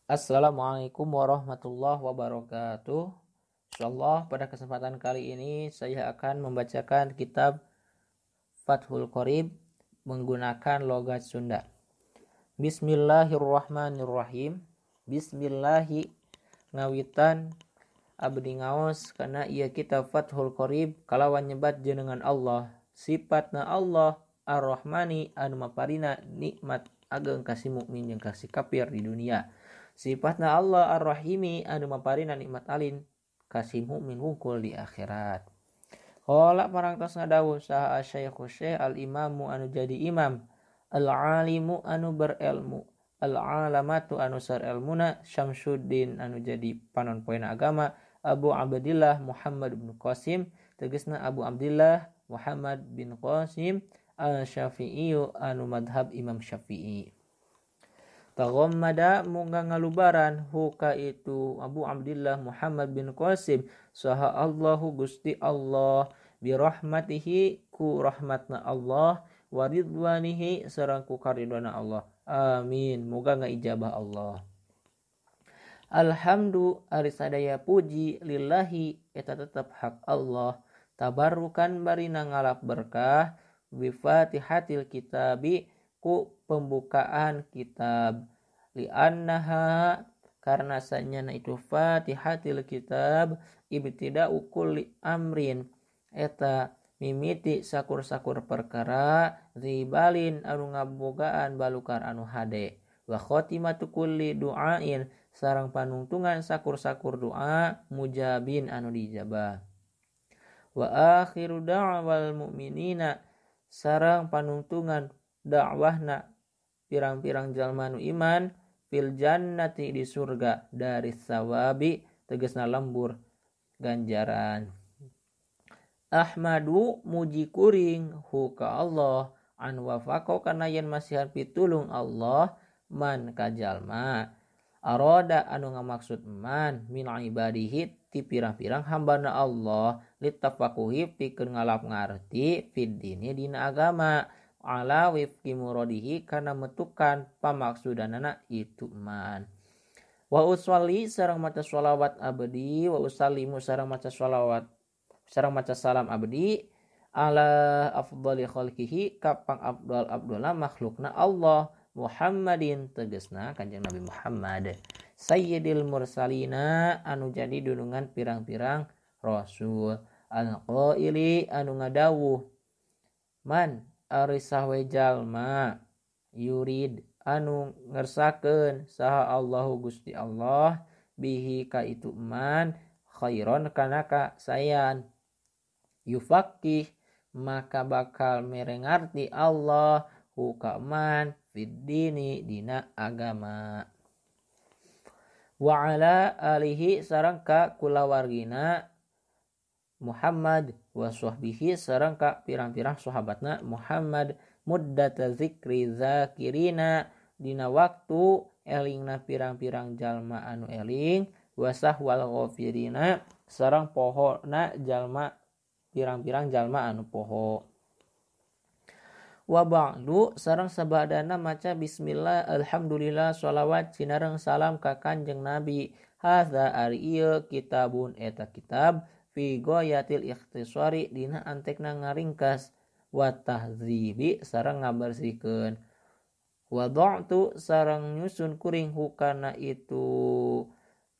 Assalamualaikum warahmatullahi wabarakatuh. Insyaallah pada kesempatan kali ini saya akan membacakan kitab Fathul Qorib menggunakan logat Sunda. Bismillahirrahmanirrahim. Bismillahi ngawitan abdi ngaos kana ieu kitab Fathul Qorib kalawan nyebat jenengan Allah, sifatna Allah Ar-Rahmani anu maparina nikmat ageng ka si mukmin jeung ka si kafir di dunia. Sifatna Allah Ar-Rahimi anu maparina nikmat alin ka si mukmin wungkul di akhirat. Qala parangtos ngadawuh saha asy-syaikhu syekh al-imamu anu jadi imam, al-alimu anu berilmu, al-alamatu anu sarelmuna, Syamsuddin anu jadi panon poena agama, Abu Abdillah Muhammad bin Qasim, tegasna Abu Abdillah Muhammad bin Qasim al-Syafi'i anu madhab Imam Syafi'i. Taghammada mungga ngalubaran huka itu Abu Abdillah Muhammad bin Qasim saha Allahu Gusti Allah birahmatihi ku rahmatna Allah wa ridwanihi sareng ku karidwana Allah. Amin. Moga ngaijabah Allah. Alhamdu ari sadaya puji lillahi eta tetep hak Allah. Tabarrukan barina ngalap berkah bi Fatihatil kitabi ku pembukaan kitab, li'annaha karena sanyana itu Fatihatil kitab ibtida'u kulli amrin eta mimiti sakur-sakur perkara zibalin anu ngabogaan balukar anu hade, wa khotimatu kulli du'ain sareng panungtungan sakur-sakur doa mujabin anu dijabah, wa akhiru da'wal mu'minina sareng panungtungan dakwahna pirang-pirang jalma nu iman fil jannati di surga dari sawabi tegasna lembur ganjaran. Ahmadu muji kuring hu ka Allah an wafaqo kana yen masihan pitulung Allah man ka jalma arada anu ngamaksud man min ibadihi ti pirang-pirang hambana Allah litafaquhi pikeun ngalap ngarti fid dini dina agama ala wifqi muradihi kana metukan pamaksudanana itu man. Wa usalli sareng maca sholawat abdi wa usallimu sareng maca sholawat sareng maca salam abdi ala afdhali khalqihi ka pang afdal abdullah makhlukna Allah Muhammadin tegasna Kanjeng Nabi Muhammad sayyidil mursalina anu jadi dunungan pirang-pirang rasul al-qaili anu ngadawuh man ari sahwe jalma yurid anu ngersakeun saha Allahu Gusti Allah bihi ka itu man khairon kana ka sayan yufaqih maka bakal mere ngarti Allah hu ka man fid dini dina agama, wa ala alihi sareng ka kulawargina Muhammad wa sahbihi sareng ka pirang-pirang sahabatna Muhammad muddata zikri zakirina dina waktu elingna pirang-pirang jalma anu eling wa sahwal ghafirina sareng pohona jalma pirang-pirang jalma anu poho. Wa ba'du sareng sabadana maca bismillah alhamdulillah sholawat cinareng salam ka Kanjeng Nabi. Hadza ari ieu kitabun eta kitab fi ghayatil ikhtisari dina antekna ngaringkas wa tahdzibi sareng ngabersihkeun, wa da'tu sareng nyusun kuring hukana itu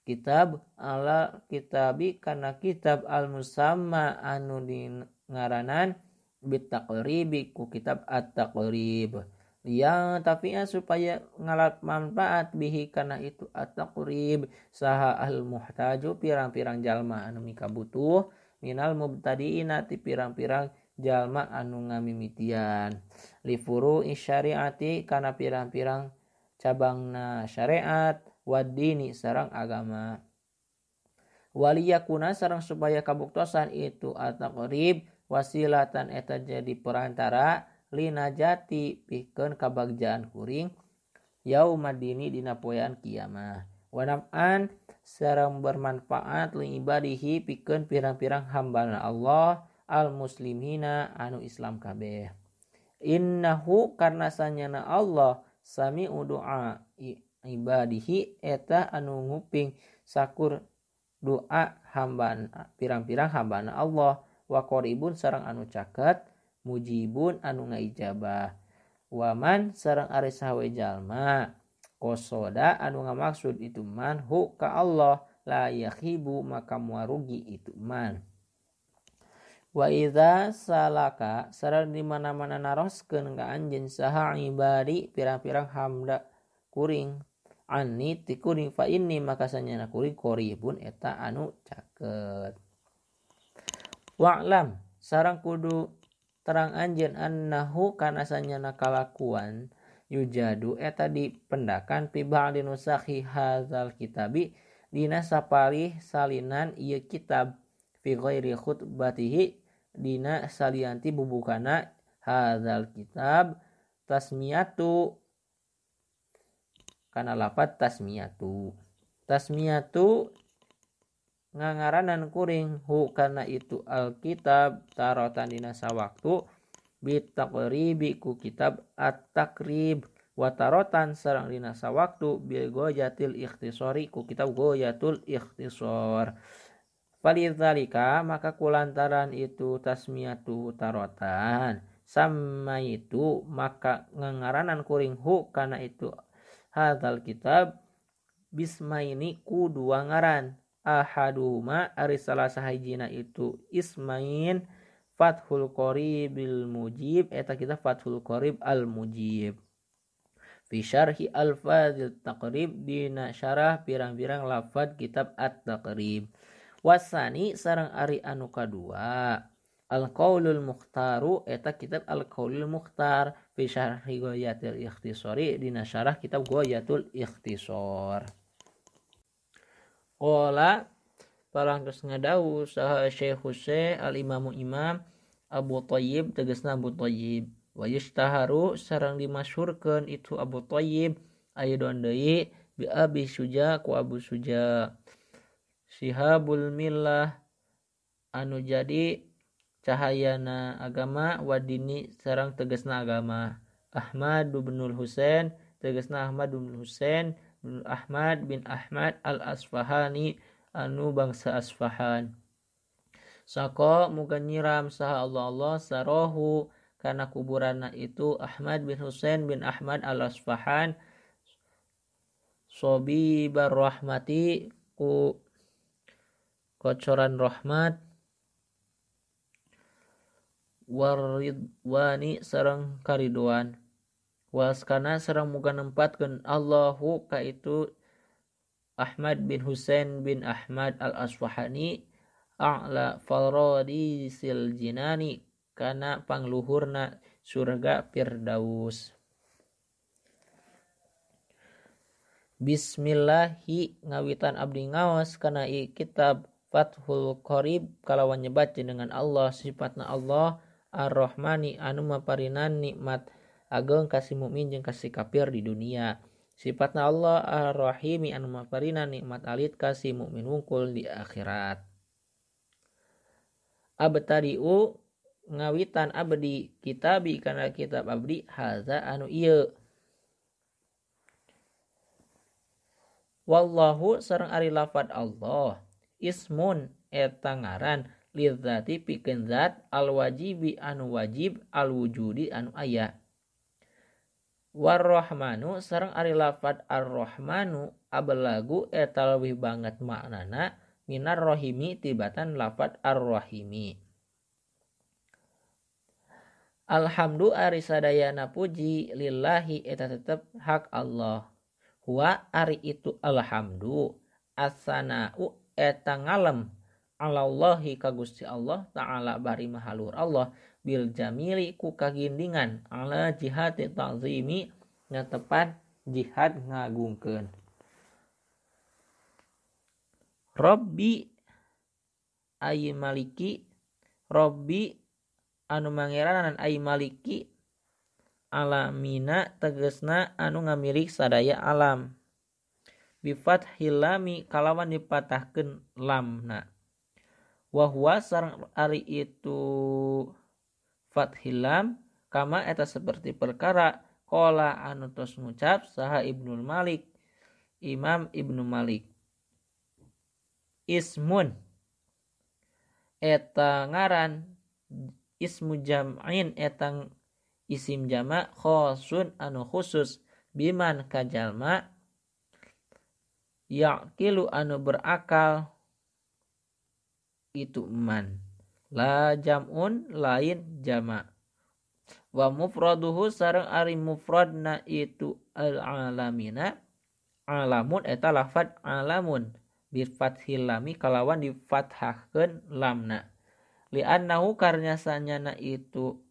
kitab ala kitabi kana kitab al musamma anu dingaranan bitaqribi ku kitab at-taqrib yang tafi'a supaya ngalap manfaat bihi kana itu at-taqrib saha al muhtaju pirang-pirang jalma anu mikabutuh minal mubtadiina ti pirang-pirang jalma anu ngamimitian li furu'i syariati kana pirang-pirang cabangna syariat wadini sareng agama, waliyakuna sareng supaya kabuktosan itu at-taqrib wasilatan eta jadi perantara linajati pikeun kabagjaan kuring yaumadini dina poean kiamah, wa naf'an sareng bermanfaat li ibadihi pikeun pirang-pirang hambana Allah al muslimina anu Islam kabeh. Innahu karna sanyana Allah sami'u du'a ibadihi eta anu nguping sakur doa hambana pirang-pirang hambana Allah wa qaribun sareng anu caket mujibun anu ngaijabah waman sareng ari saha we jalma kosoda anu ngamaksud itu man hu ka Allah la yakhibu maka muarugi itu man. Wa idza salaka sareng di mana-mana naroskeun ka anjeun saha ibadi pirang-pirang hamda kuring anni ti kuring fa inni maka sanyana kuring qaribun eta anu caket. Wa'lam sareng kudu terang anjeun annahu kana sanyana kalakuan yujadu eta dipendakan fi ba'di nusakhi hadzal kitabi dina sapalih salinan ieu kitab fi ghairi khutbatihi dina salianti bubukana hadzal kitab tasmiyatu kana lafat tasmiyatu tasmiyatu ngangaranan kuring hu kana itu alkitab tarotan dina sawaktu bitaqribi ku kitab at-taqrib wa tarotan sareng dina sawaktu bi ghayatil ikhtisari ku kitab ghayatul ikhtisar. Falidzalika maka kulantaran itu tasmiyatu tarotan sama itu maka ngangaranan kuring hu kana itu hadzal kitab bismaini ku dua ngaran ahaduhuma ari salah sahijina itu ismain Fathul Qaribil Mujib eta kita Fathul Qarib al Mujib fi syarhi alfazil taqrib dina syarah pirang-pirang lafaz kitab at-taqrib. Wasani sareng ari anu kadua Al-Qaulul Mukhtaru eta kitab Al-Qaulul Mukhtar fi syarhi Ghayatil Ikhtisari dina syarah kitab Ghayatul Ikhtisar. Qala palang terus ngadawu saha Syekh Husain al-Imamu Imam Abu Thayyib tegasna Abu Thayyib wa yushtaharu sareng dimasyhurkeun itu Abu Thayyib aidon deui bi Abi Suja ku Abu Suja Sihabul Millah anu jadi cahayana agama wadini sareng tegasna agama Ahmad bin Husain tegasna Ahmad bin Husain bin Ahmad bin Ahmad al-Asfahani anu bangsa Asfahan. Sako muga nyiram saha Allah Allah sarohu kana kuburanna itu Ahmad bin Husain bin Ahmad al-Asfahan sobi barrahmati ku kocoran rahmat waridwani sareng kariduan waskana sareng muga nempatkeun Allahu ka itu Ahmad bin Husain bin Ahmad al-Asfahani a'la faradisil jinani kana pangluhurna surga Firdaus. Bismillahi ngawitan abdi ngaos kana kitab Fathul Qarib kalawan nyebat jenengan Allah sifatna Allah Ar-Rahmani anu maparinan nikmat ageng kasih mukmin jeung kasih kafir di dunia. Sifatna Allah Ar-Rahimi anu maparinan nikmat alit kasih mukmin wungkul di akhirat. Abtadiu ngawitan abdi kitabi kana kitab abdi haza anu ieu. Wallahu sareng ari lafad Allah ismun eta ngaran lidzati pikeun zat alwajibi anu wajib alwujudi anu aya. Warrahmanu sareng ari lafad arrahmanu ablagu eta leuwih banget maknana minar rohimi tibatan lafad arrahimi. Alhamdu ari sadayana puji lillahi eta tetep hak Allah. Huwa ari itu alhamdu as-sana'u eta ngalem alallahi ka Gusti Allah ta'ala bari mahaluhur Allah bil jamili ku kagindingan ala jihati ta'zimi ngatepan jihad ngagungkeun. Rabbi ay maliki Rabbi anu mangeranan ay maliki alamina tegesna anu ngamilik sadaya alam bi fathil lami kalawan dipatahkeun lamna wa huwa sareng ari itu fathil lam kama eta seperti perkara qala anu tos ngucap saha Ibnul Malik Imam Ibnu Malik. Ismun eta ngaran ismu jam'in eta isim jama' khosun anu khusus biman kajalma yaqilu anu berakal itu man la jam'un lain jama' wa mufraduhu sareng ari mufradna itu al alamina alamun eta lafad alamun bi fathil lami kalawan difathahkeun lamna li annahu karna sanyana itu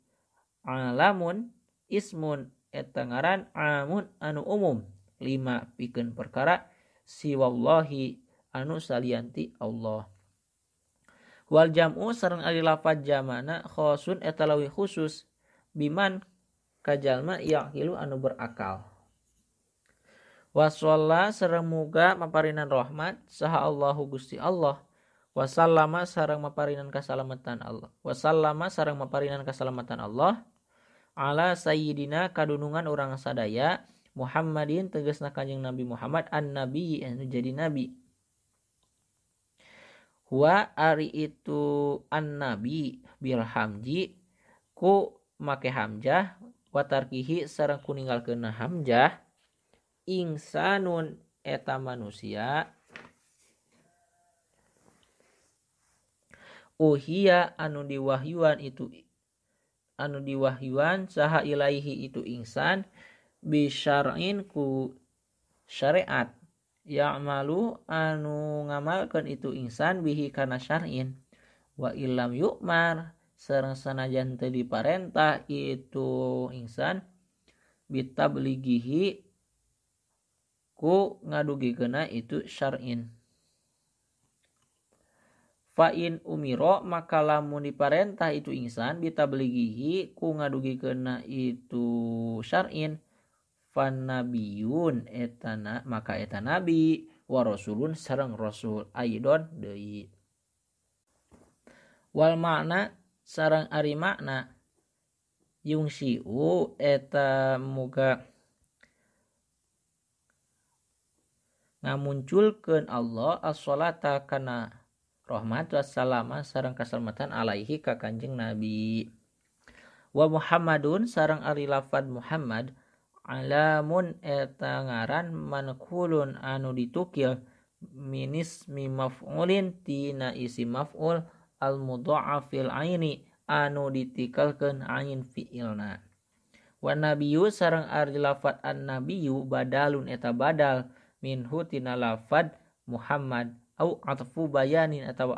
alamun ismun eta ngaran amun anu umum lima pikeun perkara siwallahi anu salianti Allah. Wal jam'u sareng ari lafad jamana khosun eta leuwih khusus biman kajalma yaqilu anu berakal. Wasalla sareng muga maparinan rahmat saha Allahu Gusti Allah wasallama sareng maparinan kasalamatan Allah wasallama sareng maparinan kasalamatan Allah ala sayyidina kadunungan urang sadaya Muhammadin tegasna Kanjeng Nabi Muhammad an-nabi anu jadi nabi. Huwa ari itu an-nabi bil hamji ku make hamzah wa tarkihi sareng ku ninggalkeun hamzah insanun eta manusia uhia anu diwahyuan itu anu diwahyuan saha ilaihi itu insan bisyar'in ku syariat ya'malu anu ngamalkeun itu insan bihi kana syar'in wa illam yu'mar sareng sanajan teu diparentah itu insan bitablighihi ku ngadugikeunna itu syar'in. Fa in umiro maka lamun diparentah itu insan bitablighihi ku ngadugikeunna itu syar'in fanabiyun etana maka eta nabi wa rasulun sareng rasul aidon deui. Wal makna sareng ari makna yungsiu eta muga ngamunculkeun Allah as-salata kana rahmat wassalama sareng kasalamatan alaihi ka Kanjeng Nabi. Wa Muhammadun sareng ari lafad Muhammad alamun eta ngaran manqulun anu ditukil minismi maf'ulin tina isi maf'ul al mudha'afil aini anu ditikalkeun ain fi'ilna. Wa nabiyyu sareng ari lafad an nabiyyu badalun eta badal minhu tina lafad Muhammad au atfu bayanin atau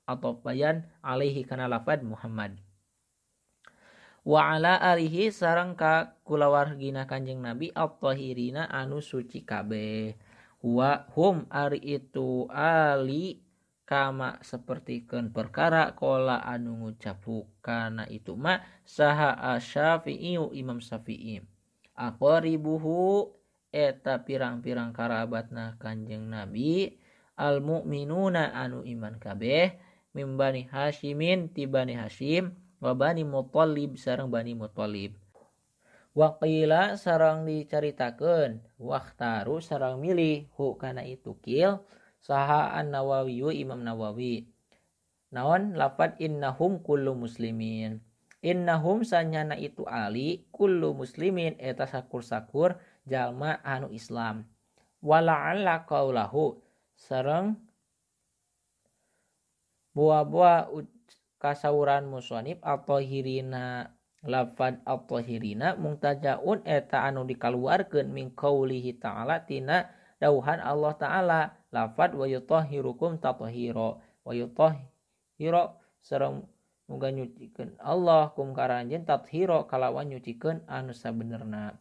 ataf bayan alaihi kana lafad Muhammad. Wa ala alihi sareng ka kulawargina Kanjeng Nabi at-tahirina anu suci kabeh. Wa hum ari itu ali kama sapertikeun perkara qala anu ngucap kana itu ma saha asy-Syafi'i Imam Syafi'i. Aqribuhu eta pirang-pirang karabatna Kanjeng Nabi al mukminuna anu iman kabeh mim Bani Hasyimin ti Bani Hasyim wa Bani Muthalib sareng Bani Muthalib. Wa qila sareng dicaritakeun wakhtaru sareng milih hu kana itu kil saha an-Nawawi Imam Nawawi. Naon lafad innahum kullu muslimin. Innahum sanyana itu ali kullu muslimin eta sakur-sakur jalma anu Islam. Wala'alla qaulahu sareng buah-buah kasauran musonib at-tahirina lafad at-tahirina mungtajaun eta anu dikaluarkeun min qaulihi ta'ala tina dauhan Allah ta'ala lafad wa yutahhirukum tathira wa yutahhira sareng muga nyucikeun Allah kum karanjeun tathira kalawan nyucikeun anu sabenerna.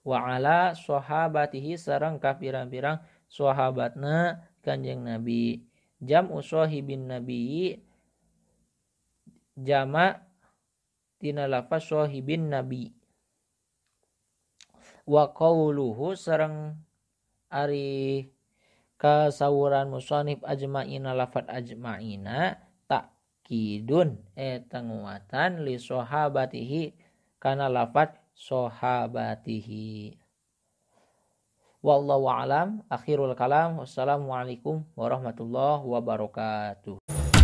Wa ala sahabatihi sareng ka pirang-pirang sahabatna Kanjeng Nabi. Jam'u sahibin nabi jama tina lafaz sahibin nabi. Wa qauluhu sareng ari kasawuran musannif ajma'ina lafaz ajma'ina takkidun eta nguatan li sahabatihi kana lafaz sahabatihi. Wallahu a'lam. Akhirul kalam. Wassalamualaikum warahmatullahi wabarakatuh.